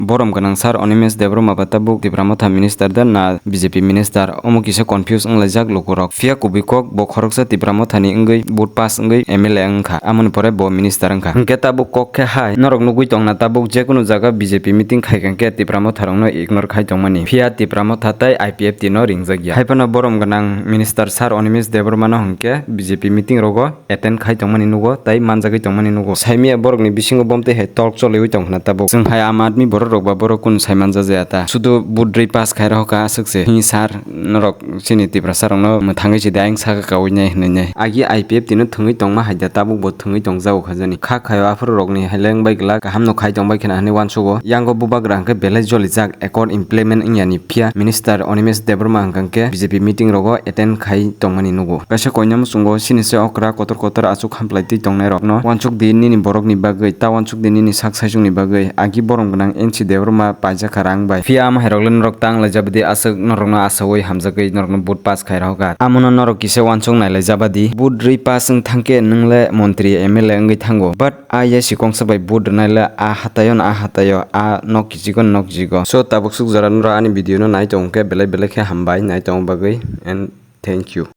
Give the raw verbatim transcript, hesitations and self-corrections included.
borom gwnang sir Animesh Debbarma ba tabuk Tipra Motha minister da na B J P minister, omo kisa confuse wnglaijak lukurok. Phiya kubui kok bo khoroksa Tipra Mothani wngwi vote pass wngwi M L A wngkha, amoni pore bo minister wngkha. Hwnkhe tabuk kok khe hai norok nugwi tongna tabuk jekunu jaga B J P meeting khaikha khe Tipra Motharokno ignore khai tongmani. Phiya Tipra Motha tei I P F T no ringjakya. Haiphano borom gwnang minister sir Animesh Debbarma no hwnkhe B J P meeting rogo attend khai tongmani nugo tei manjagwi tongmani nugo. Saimia borokni bisingo bomtwi hai talk choliwi tongkhna tabuk. Chwng hai Aam Aadmi borok rok ba borok kunu sai manja jaya ta. Sudu budrwi pass khai rohokha aswk se. Hi sir, norok chini Tiprasa rokno mwthangwi si de ayang saka kawi nai hwnwi nai. Agi I P F T no thwngwi tongma hai da tabuk bo thwngwi tongjago kha jani. Kha khaio aphuru rokni hai leng bai glak kaham no khai tongbai khna hwnwi uansugo. Yango bubagra hwnkhe belai jolijak accord implement wngya ni phiya minister Animesh Debbarma hwnkha khe B J P meeting rogo attend khai tongmani nugo. Kaisa koina muchungo chini se okra kotor kotor achuk hamplai twi tongnai rokno uansuk di nini borokni bagwi, ta uansuk di nini sak saichung ni bagwi. Agi borom gwnang N C Debbarma paijak kha rang bai. Phiya ama hai rok le norok tang lai jabadi aswk norokno asawi hamjagwi norokno vote pass khai rohokha. Amono norok kisa uansuk nai lai jabadi. Vote rwi pass wng thangkhe nwng le montri M L A wngwi thango. But a ya sikongsa bai vote rwnai le a hataio no a hataio, a nok kichigo no nok kichigo. So tabuk suk jora norok ani video no nai tong khe belai belai khe hambai nai tong bagwi and thank you.